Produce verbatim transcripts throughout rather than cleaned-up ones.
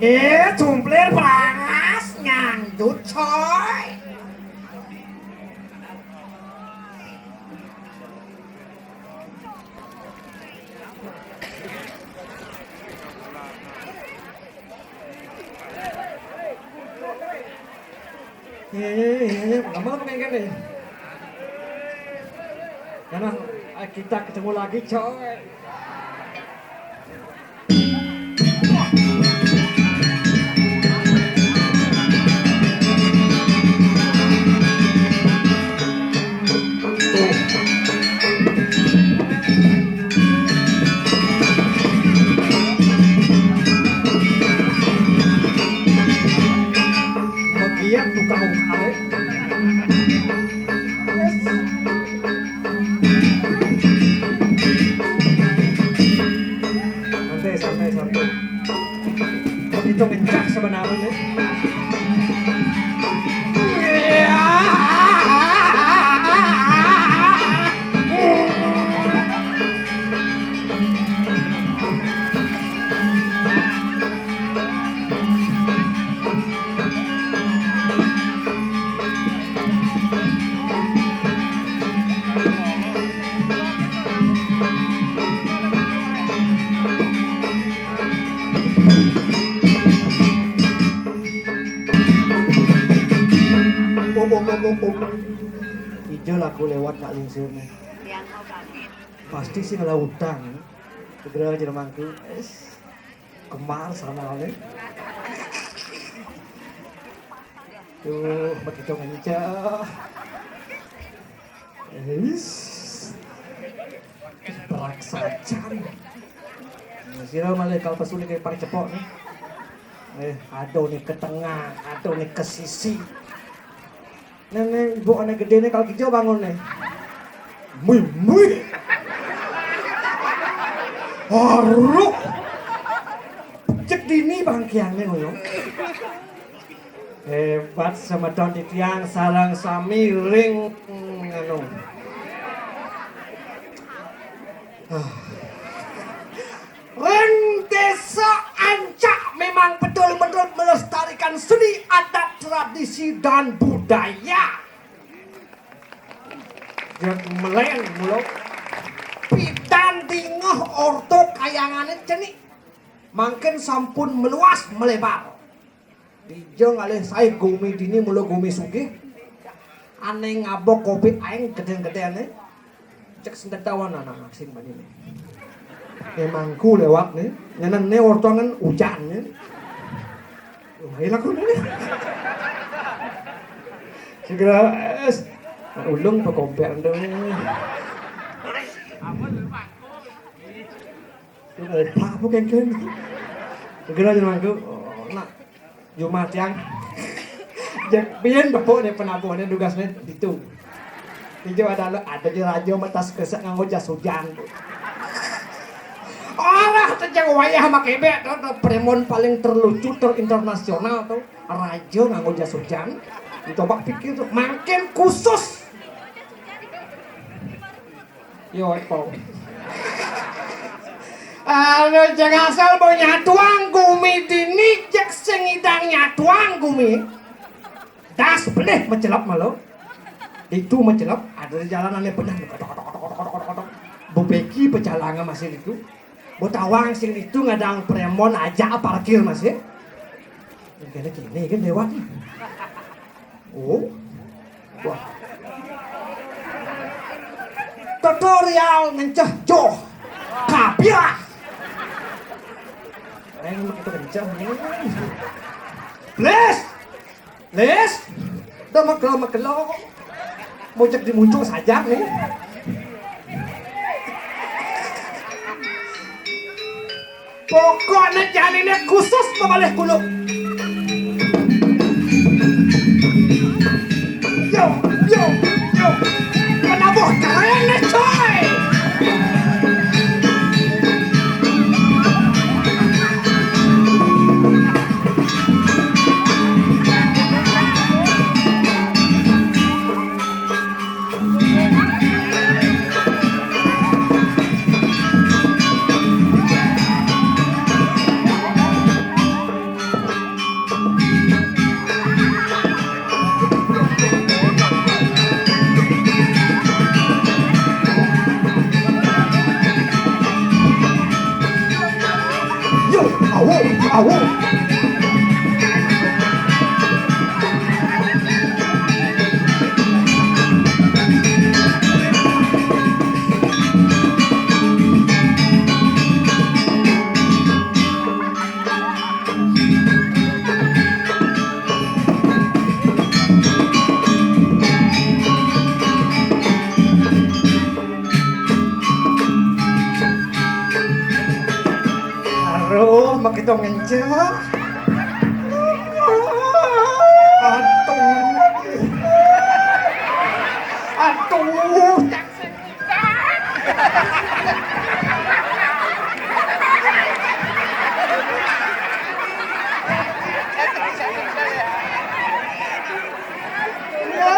Eh, cumplir panas nyandut, coy. Eh, eh, eh, lama aku main game nih. Karena, ah, kita ketemu lagi, coy. Bagian tukang kare. Santai, santai, santai. Itu ngencak sebenarnya. Ijo laku lewat nak lingsir nih. Pasti sih ngelah utang. Segera aja mangku. Kemar sana nih. Tuh, begitu ngencah. Is. Berak saja nih. Sira malih kal pesu niki parang cepok nih. Eh, aduh nih ke tengah, aduh nih ke sisi. Nenek ibu anak gede nih kalau gitu bangun nih. Mui, mui. Haruk. Cek dini bangkiannya ngono. Hebat semeton titiang sareng sami ring, mm, anu. Ah. Ring Desa Ancak memang betul-betul melestarikan seni, adat, tradisi, dan budaya. Dia melen mulu. Pidan dingeh orta kayangane cenik. Mangkin sampun meluas melebar. Dija ngalih sae gumi dini mula gumi sugih. Ane ngabok kopi aeng geden-gedene. Cek sentet tawan anak sing bani ne. Emangku lewat ne. Nyenene ortongen ujan ne. Lumayan aku ne. Segera es. Ulung pekomper ne. Opak apa kengken? Segera aja mangku. Oh, nak. Jumah tiang. Jek pian tepuk nih penabuh nih tugas nih itu. Ijo ada le-, ada je raja metas kresek nganggo jas hujan. Alah, tejang wayah makebe, tuh, tuh, premon paling terlucu, terinternasional tuh. Raja nganggo jas hujan. Coba pikir tuh, makin khusus. Yo, apa? Anu, cek asal mau nyatuang gumi dini, cek sing idang nyatuang gumi. Das belih mecelep malu. Itu mecelep, ada di jalanannya bener. Bebeki pejalangan masih itu. Botawang sing itu ngadang premon aja parkir masih. Kene kene kan lewat. Oh. Wah. Tutorial ngenceh joh. Kabirah. Ayo kita kenceng. Please. Lis, udah megelo-megelo. Mojek dimuncul saja nih. Pokoknya jalannya khusus bebalih kulo. Yo, yo, yo. Penabuh keren nih, coy. Aduh, makita ngencah. Aduh. Aduh. Ya.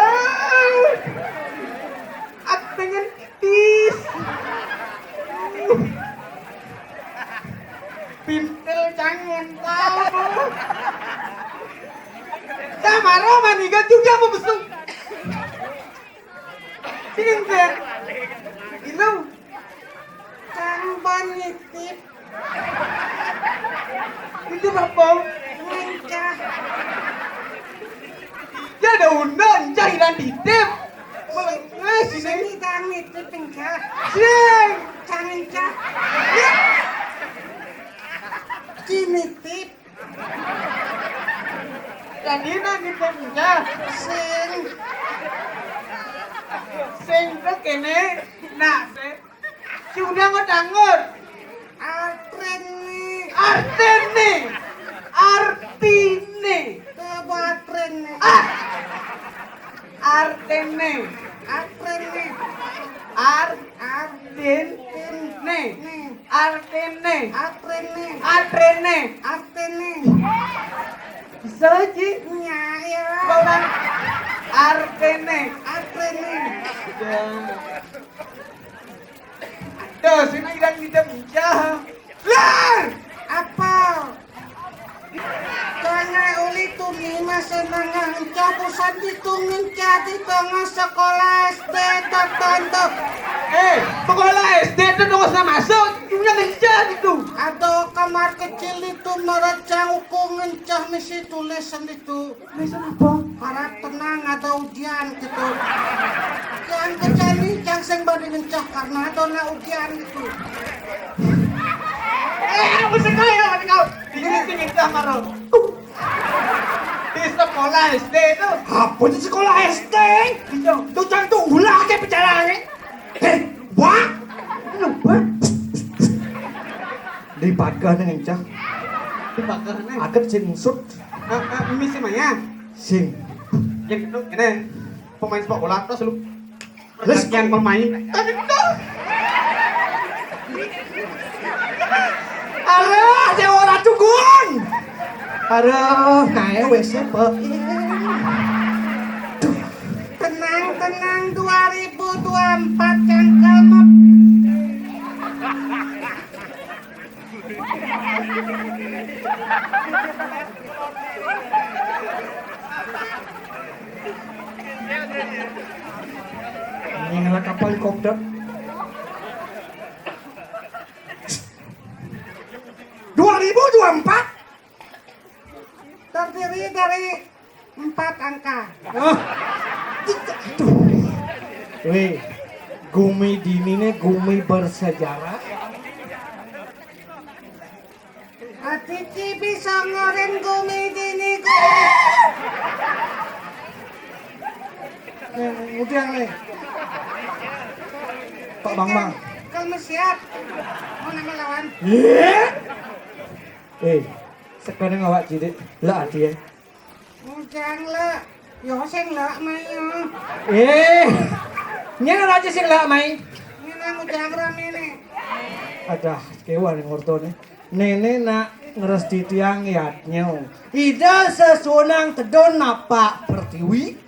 Aku pengen pipis. Pintil cangen tahu. Sama Roman nih, juga mau besuk. Sini, Zen. Ilu. Kang Bon nitip. Nitip apa? Ngencah. Ya ada undang, cah ilang titip. Melengah sini. Sini kang nitip, ngencah. Sing. Kang ngencah. Ya. Ci nitip. Jadi nang nitip, ngencah. Sing. Sing tuh kene. Nah, sing. Sing udah ngedangur. Artine. Artine. Artine. Coba artine. Ah. Artine. Artine. Ar. Artine. Artine. Artine. Artine. Artine. Artine. Bisa, Ji? Nya, ya. Coba. Artine. Artine. Ya. Tuh, sini ilang nitip, ngencah. Lar! Apa? Tanga uli tuni masa nangah ngencah, bosan ditu ngencah di tengah sekolah S D tertentu. Eh, sekolah S D itu nggak usah masuk, punya ngencah itu. Ada kamar kecil itu merejang uku ngencah misi tulisan itu. Bisa apa? Harap tenang, ada ujian gitu. Yang kejani jang sing bani ngencah karena ada nak ujian gitu. Eh, aku sekali ya, kau. Ini sing ngencah karo. Di sekolah S D itu. Apa di sekolah S D? Iya. Tuh jang tuh ulah ke pecalange. Eh, wah. Lupa. Di pagar nih ngencah. Di pagar nih. Aget sing sut. Eh, eh, misi maya. Sing. Yang itu, ini pemain sepak bola terus lu. Les. Pergantian pemain. Aduh. Arah, dia ora cugun. Arah, nae wis sepekin. Duh. Tenang, tenang, dua ribu dua puluh empat cangkem. Ini ngelak kapal helikopter. Dua ribu dua puluh empat terdiri dari empat angka. Oh. Aduh. Weh, gumi dini nih gumi bersejarah. Ati ci bisa ngoren gumi dini gumi. Eh, udah nih. Pak Bang Bang. Kalau siap, mau nama lawan? Iya. Eh, sekarang awak cilik lah ati ya. Ujang lek, yo sing lek mai yo. Eh, nyen aja sing lek mai. Ini nang ujang rame nih. Adah, kewan yang ngortone. Nene nak ngeresti tiang yatnya. Ida sesuonang tedon napak pertiwi.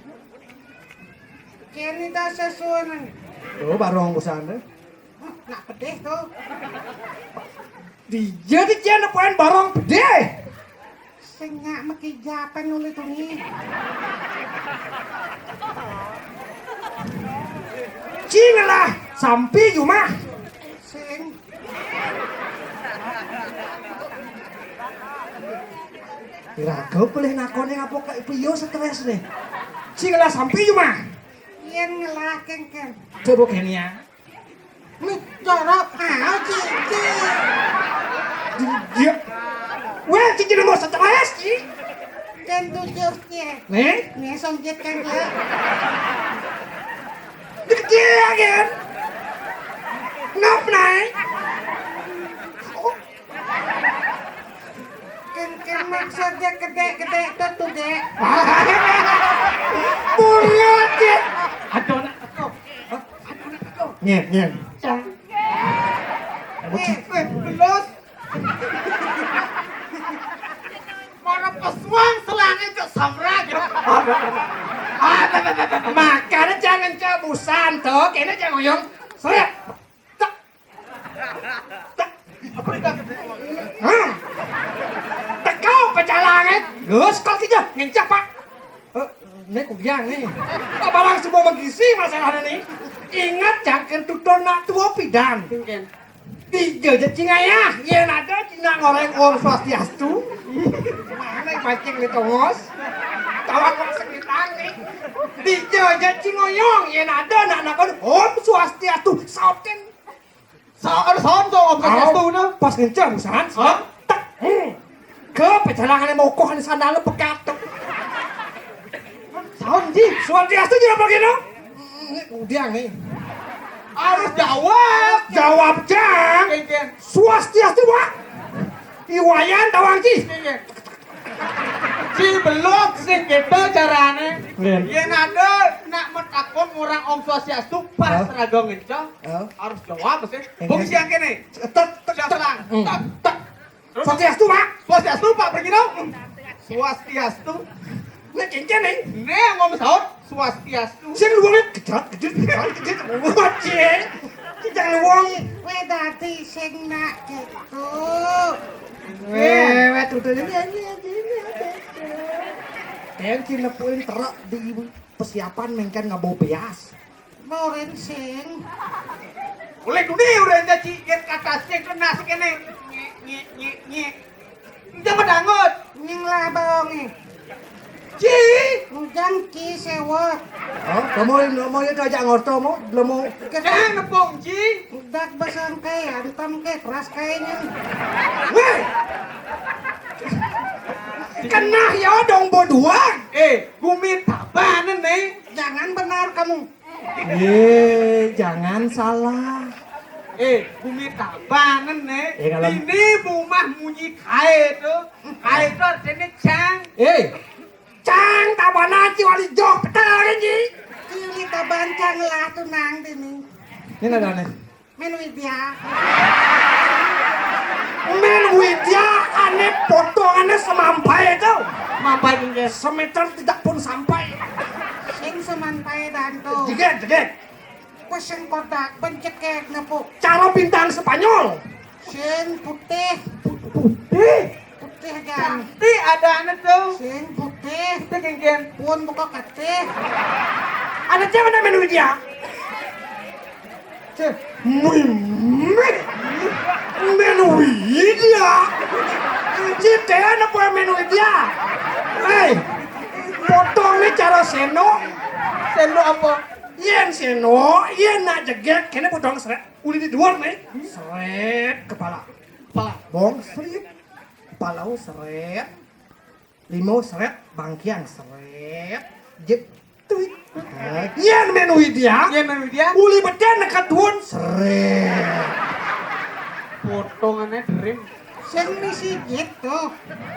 Kini dah sesuonang. Oh, barong busan deh. Nak pedih tuh. Dia di kian nepain barong pedih. Sing nyak mekijatan uli tuni. Cing lah, sampi jumah. Sing. Iraga boleh nakoni ngapa kok piye stres ne? Sing ngelah sampi yo mah. Yen ngelah kengken. Coba kene ya. Nih, jorok. Ah, cici. Iya. Weh, cici nemu stres, Ci. Kan tujuh, Ci. Nih? Nih, songkit kan, Ci. Kecil ya, kan? Ngap naik. Oh. Kan, kan maksudnya gede-gede itu tuh, Dek. Bunga, Ci. Aduh, anak aku. Hah? Aduh, anak aku. Nyen, nyen. Cang. Eh, eh, belus. Mana pesuang selangnya cok samrak. Makanya jangan cok busan tuh, kene jangan ngoyong. Seret. Tak. Tak. Hah? Teko pecalange. Lho, sekol ki, Jah. Ngencah, Pak. Eh, ini kugiang nih. Kok barang semua mengisi masalah ini? Ingat, jangan tutur nak tua pidan. Dija ja cing ayah, yen ada cina ngoreng Om Swastiastu. Mana pancing ni tongos? Tawang kok sekitar nih. Dija ja cing ngoyong, yen ada nak nakon Om Swastiastu. Sautin. Sa-, ada saon to, Om Swastiastu, nah. Pas ngencang, busan. Hah? Tak. Hmm. Ke pecalangan mokoh ane sandale pekat. Saon, Ji? Swastiastu jawab lagi, no? Hmm, ini udah nih. Harus jawab. Jawab, Jang. Kengken. Swastiastu, Pak. Iwayan tawang, Ji. Kengken. Ji belum sing gitu carane. Nggih. Yen ada nak metakon orang Om Swastiastu pas raga ngencang, harus jawab sih. Nggih. Bung siang kene. Tek, tek, tek. Siang selang. Hmm. Tak, tak. Terus? Swastiastu, Pak. Swastiastu, Pak, pergi dong. Swastiastu. Nek cincin nih. Nek ngomong saut, Swastiastu. Sing luwung kejat, kejat, kejat, kejat. Wah, cie. Kita luwung. Kowe dadi sing nak gitu. Weh, weh, tuh, tuh, ini, ini, ini, ini. Kayak ki nepuin terak di persiapan mengken ngabo beas. Moren sing. Oleh duni udah jadi yen kata sing kena sing kene. Nyek, nyek, nyek, nyek. Jangan dangut. Nying lah baonge. Ci. Ujang ci sewa. Oh, kamu mau ya diajak ngorto mau, belum mau. Kena nepung ci. Dak besangkai, antam ke keras kayaknya. Weh. Kena ya dong bodoh. Eh, gumi tabanan nih. Jangan benar kamu. Eh, jangan salah. Eh, bumi tabanan nih. Eh, kalau ini bumah munyi kae tuh. Kae tuh artinya cang. Eh, cang tabanan ci wali jok petel kan ci. Cili taban cang lah tuh nang dini. Ini ada nih. Men Widya. Men Widya ane potongannya semampai itu. Semampai mungkin. Semeter tidak pun sampai. Sing semampai dan tuh. Jeget, jeget. Wes sing kotak, pencekek nepuk. Cara bintang Spanyol. Sing putih. Putih. Putih kan. Cantik ada anu tuh. Sing putih. Putih genggen. Pun buka ketih. Ada cewek namanya Widya. Cih. Mimih. Men Widya. Citean apa men Widya? Hei. Potongnya cara seno. Seno apa? Yen seno, yen nak jegek, kene potong seret. Uli di luar nih. Seret kepala. Kepala. Bong seret. Kepala seret. Limo seret, bangkiang seret. Jet. Tuit. Yen men Widya. Yen men Widya. Uli beden nekat duun seret. Potongannya dering. Sing misi jet tuh.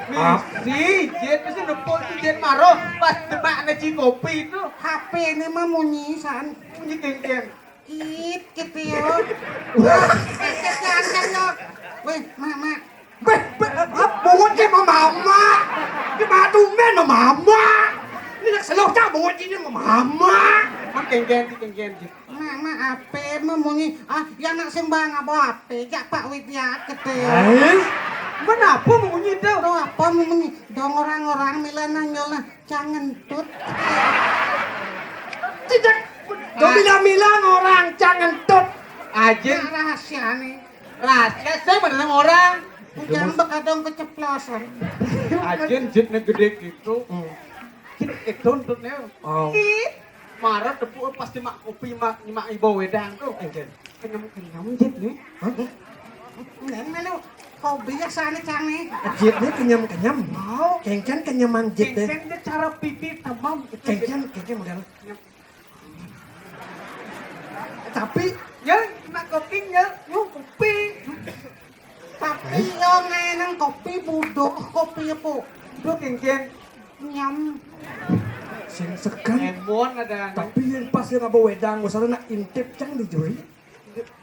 Misi jet mesti nepuk tuh jet maro pas demak neci kopi itu. H P ini mah munyi san. Munyi kengkeng. It gitu ya. Wah, kekecian kan ya. Weh, mak, mak. Beh, beh, beh, bungut ki mama. Ki matu men mama. Ini nak seloh cak bungut ini mama. Mak kengkeng ki kengkeng ki. Mak, mak, ape memunyi? Ah, ya nak sing bang apa ape? Jak Pak Widya gitu ya. Eh? Kenapa memunyi tuh? Tuh apa memunyi? Dong orang-orang milana nyola. Cang ngentut. Tidak. Gua bilang-bilang orang cang ngentut. Aja. Nah, rahasia nih. Rahasia saya bener orang. Jangan bekadang keceplosan. Ajin jitné gedé gitu. Hmm. Jit itu untutné. Oh. Ih, marah tepuk pas nyemak kopi, nyemak, nyemak ibu wedang tuh. Enggak. Kenyem-kenyem jitné. Hah? Nén melu hobi ya sana cang nih. Jitné kenyem-kenyem. Oh. Kéngkén kenyeman jitné. Kéngkén dia cara pipi temam gitu. Kéngkén, kéngkén model. Tapi ya, nak kopi ya, yuk kopi. Tapi yo ngenang kopi budok, kopi apa? Budok kéngkén. Nyam. Sing segan. Emon ada. Tapi yang pas yang ngaba wedang, gua sana nak intip cang di juri.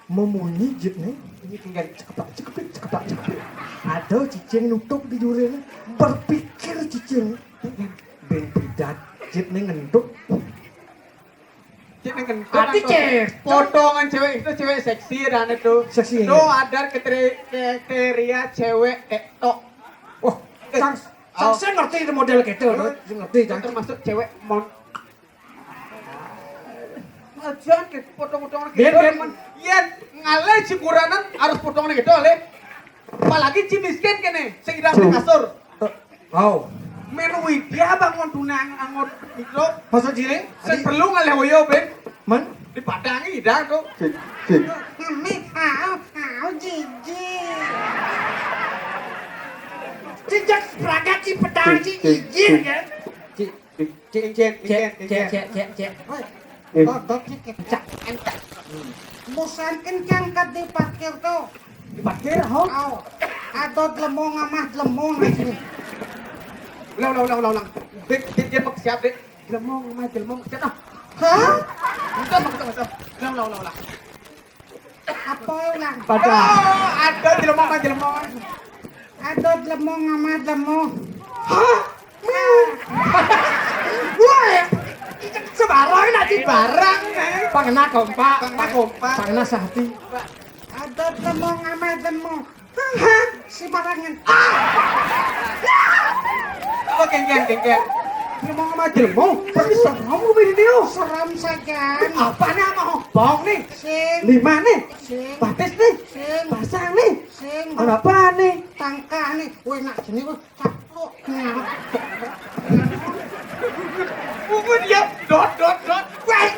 Memunyi jitné. Ini kéngkén cekepak cekepik, cekepak cekepik. Ada cicing nutup di juri. Berpikir cicing. Bén pidat jitné ngentuk. Cik neng kentut. Ati, atau cek. Potongan cewek itu cewek seksi dan itu. Seksi, itu ya? Ada krite-, kriteria cewek TikTok. Wah, eh, cang, cang oh. Saya ngerti itu model gitu, loh. Saya ngerti, cang. Termasuk cewek mon-, ajan gitu, potong-potongan gitu. Biar, biar. Yen ngalih cingkuranan harus potongan gitu, leh. Apalagi ci miskin kene, sing di kasur. Wow. Melu Widya bangun tunang angon mikro. Maksud cilik? Sing perlu ngalih oyo, Ben. Man? Dipadangi dah tuh. Cik, cik. Mami, au, au, jiji. Cicak sepragat ci pedang ci jiji, ya. Cik, cik, cik, cik, cik, cik. Woi, eh. Kodok sih kecak encak. Musan kencang kat di parkir tuh. Di parkir, ho? Au. Adot lemong amah lemong. Ulang, ulang, ulang, ulang, ulang. Dik, dik, dia mau siap, dik. Lemong amah lemong siap, ah. Hah? Udah, udah, udah. Ulang, ulang, ulang, ulang. Apa ulang? Pada. Oh, ada jelema mah jelema. Ada jelema ngamat jelema. Hah? Wah, ya. Sembarang nak di barang, eh. Pangna kompak. Pangna kompak. Pangna sahti. Ada jelema ngamat jelema. Hah? Si barangan. Ah! Apa kéngkén, kéngkén? Jelema ngamat jelema. Tapi serem lu ini, oh. Serem saja. Apa nih, apa? Bong nih. Sing. Lima nih. Sing. Batis nih. Sing. Basang nih. Sing. Apa nih? Tangkah nih. Weh, nak sini, weh. Caplok. Bungun ya. Dot, dot, dot. Weh.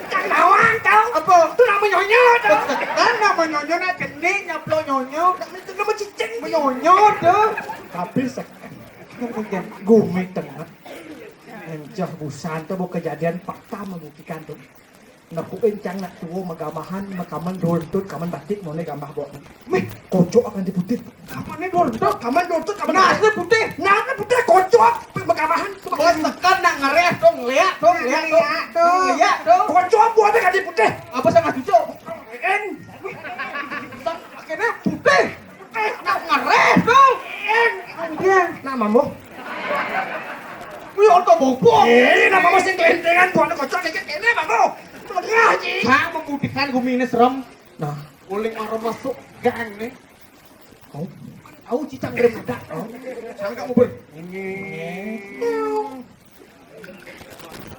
Cang nawang, tau. Apa? Itu nama nyonyo, tau. Kan nama nyonyo, nak jenik, nyaplok nyonyo. Itu nama cicing. Nyonyo, tuh. Tapi sek-, gumi tengah. Enjah busan, tuh, bu kejadian fakta membuktikan, tuh. Nepukin cang nak tuo magamahan, makaman dontut, kaman batik, mone gambah bok. Mih, kocok akan diputih. Kaman dontut, kaman dontut, kaman nah, putih. Nah, putih kocok, magamahan. Bos tekan nak ngereh dong, lihat dong, lihat dong. Lihat dong. Lihat dong. Kocok buatnya kan diputih. Apa sama cucu? En. Akhirnya putih. Eh, nak ngereh dong. En. Dia. Nak mambo. Wih, oto bobo. Eh, nak mambo sing kelentengan, buatnya kocok dikit, ini mambo. Tengah, Ji. Sang memutihkan gumine serem. Nah. Uling maro masuk gang nih. Oh. Au cicang rem ada. Oh. Sangka mobil. Ini.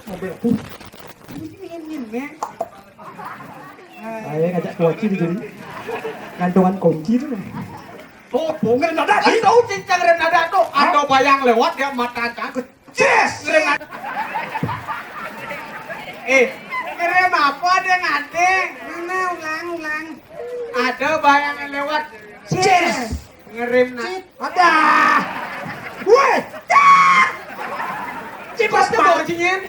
Mobil aku. Ini, ini, ini. Ayo ngajak kunci di juri. Gantungan kunci tuh. Tuh, tuh. Rem ada, Ji. Tahu cicang rem ada tuh. Hah? Ada bayang lewat dia mata cangkut. Yes! Ngerem apa? Eh, ngerem apa ada ngadé? Mana ulang, ulang. Ada bayangan lewat. Yes! Ngerem nak. Cip. Ada. Woi. Cip. Cip, pas tuh bau cinyén.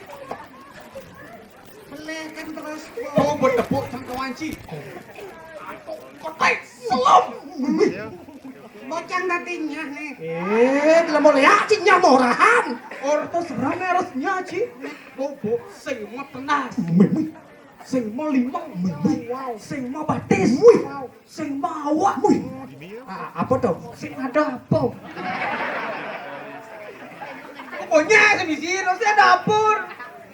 Pelé kan terus. Oh, bertepuk cangkewan, Ci. Kotek, selom. Bocang tadi nyah nih. Eh, lemo ya, Ci, nyah morahan. Orto serem harus nyah, Ci. Bobo, sing mau tenas. Mih, mih. Sing mau limang. Mih, mih. Wow. Sing mau batis. Wih. Wow. Sing mau awak. Wih. Ah, apa tuh? Sing ada apa? Pokoknya semisi, harus ada dapur.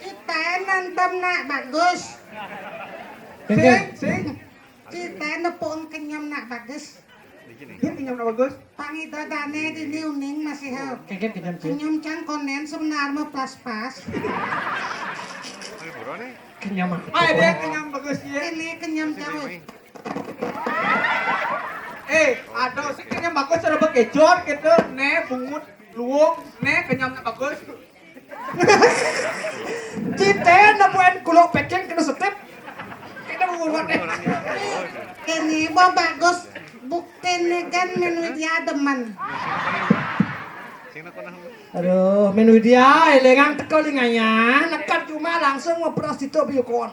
Kita nonton nak bagus. Sing, sing. Cita nepuk kenyam nak bagus. Dia kenyam nak bagus. Pangidadané dini uning masih hal. Kéngkén kenyam, Cik. Kenyam cang konén sebenar mah pas-pas. Kenyam apa? Ah, dia kenyam bagus ya. Ini kenyam cang. Eh, aduh, sing kene bagus cara bekecor gitu, né bungut luwung, né kenyam bagus. Cité nemuin kuluk packing kena setip. Kita bungut né. Ini mau bagus, buktiné kan Mén Widya demen. Aduh, Mén Widya, élingang teka lingaya, neked cuma langsung ngopres situ biukon.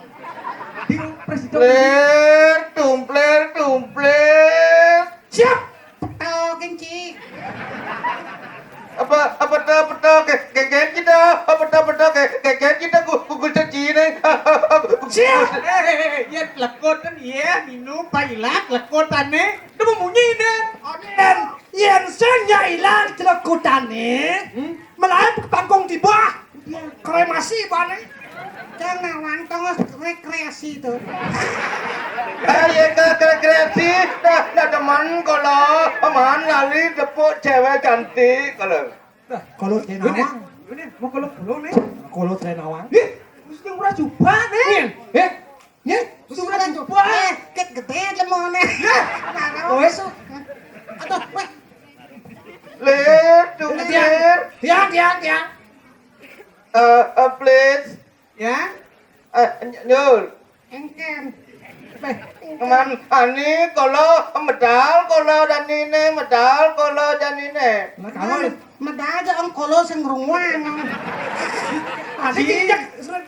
Di presido. Plir, tumplir, tumplir. Siap. Peto, Genci. Apa, apa to, apa to, ke, ke, ke, kita, apa to, apa to, ke, ke, ke, kita, gu-, gugus ceci ini. Siap. Eh, eh, eh, ya, lekutan, ya, minum, pailak, lekutané. Udah mau munyi deh. Amin. Yén sing nyailang celekutané, hmm? Melayu ke panggung tiba. Kremasi bané. Jangan nawang tongos rekreasi to. Ah, iya, ke rekreasi. Dah, dah demen kalau paman lali tepuk cewek cantik kalau. Dah, kalau teu nawang. Ini, ini, mau kalau pulang nih. Kalau teu nawang. Ih, mesti murah juga nih. Nih, eh, Nih, sudah coba. Eh, ket gedé lemoné. Nah, wes. Aduh, weh. Lir, tuh, Tiang, lir. Tiang, tiang, tiang. Eh, eh, please. Ya? Eh, ny-, nyul. Engken. Beh, Keman ani kalau medal kalau dan ini medal kalau dan ini. Nah, kamu medal aja ong kolo sing runguan. Adi,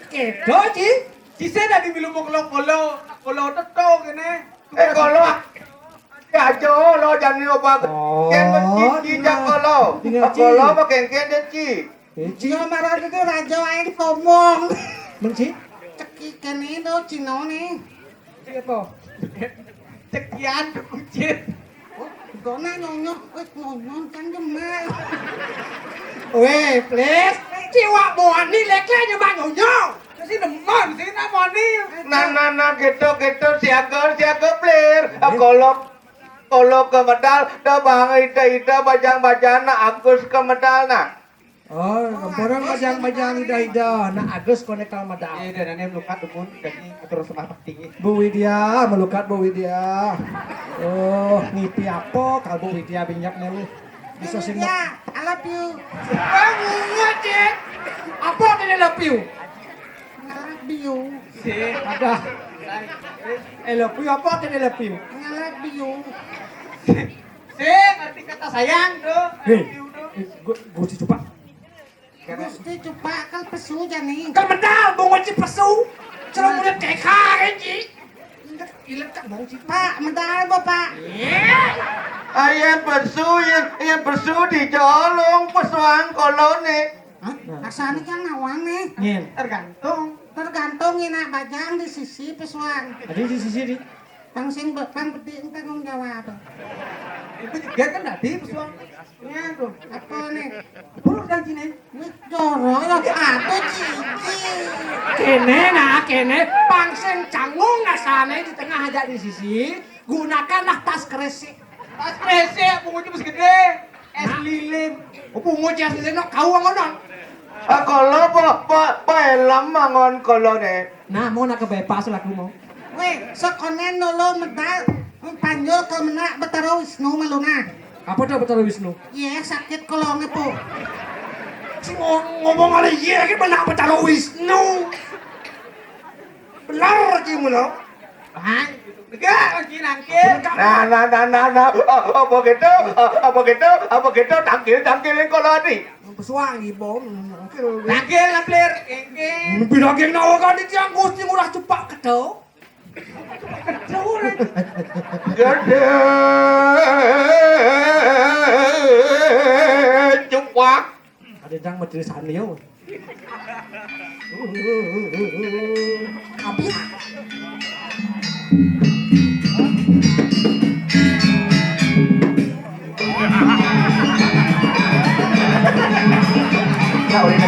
kedo, Ci. Sisé dadi milu moklo kolo, kolo teto kéné. Eh, kolo. Ati aja lo jani obat. Oh, kén mesti ci nah. Jak kolo. Tinggal ci. Kolo apa kéngkén deh, ci. Eh, ci. Yo marang itu raja aing ngomong. Men ci? Ceki kéné to cinoné. Ci apa? Cekian kucit. Oh, gona nyonyo, wis nyonyo kan jemal. Weh, please. Ciwak moni lek-lek nyembah nyonyo. Sing demen, sing namoni. Nah, nah, nah, gitu, gitu, siaga, siaga, plir. Iya. Kolok, kolok ke medal, dah bang, ita, ita, bajang, bajang, nah, Agus ke medal, nah. Oh, orang bajang, bajang, ida, ida, nah, Agus koné kal medal. Iya, dan ini melukat, dukun, jadi atur sembah peti. Bu Widya, melukat Bu Widya. Oh, ngipi apa kal Bu Widya binyak nih lu? Bisa sih. Widya, I love you. Eh, bungut, Cik. Apa artinya love you? Ngalak biu. Sih, ada. Eh, love you apa artinya love you? Ngalak biu. Sih, ngerti kata sayang tuh. Hei, eh, gua, gua si cupak. Gusti cupak kal pesu jani. Kal medal, bungut ci pesu. Celok mulut keka, kan, ci. Ilek, ilek, Kak, bong ci. Pak, medal, Bapak. Iya. Ayan pesu, yan, yan pesu dijolong pesuang kolone. Hah? Asane kan nawang nih. Nyen. Tergantung. Tergantung enak bajang di sisi pesuang. Tadi di sisi di. Pang sing be-, pang bedik tanggung jawab. Itu juga kan tadi pesuang. Ya tuh. Apa nih? Buruk dan sini. Wih, doro ya aku cici. Kene nah, kene pang sing canggung asane di tengah aja di sisi. Gunakanlah tas kresek. Tas kresek, punguti bes gede. Es lilin. Oh, pungut es lilin, no, kau ngono. Ah, kalau apa, apa, apa helm mangon kalau nih? Nah, mau nak ke bypass lah aku mau. Weh, sekonen lolo medal, panjul ke menak Betara Wisnu meluna. Apa dah Betara Wisnu? Iya, sakit kolongnya, Po. Si ngo-, ngomong ada iya, lagi menak Betara Wisnu. Benar, Cing, lo. Hah? Enggak, lagi nangkil. Nah, nah, nah, nah, nah. Apa gitu? Apa gitu? Apa gitu? Tangkil, tangkilin kalau adi. Pesuang, Ibon. Tangkil, Leplir. Engke. Lebih daging nawa kan di tiang Gusti murah cepak kedo. Kedo, lagi. Gede. Cepak. Ada yang medri sanyo. Abi. Kau ini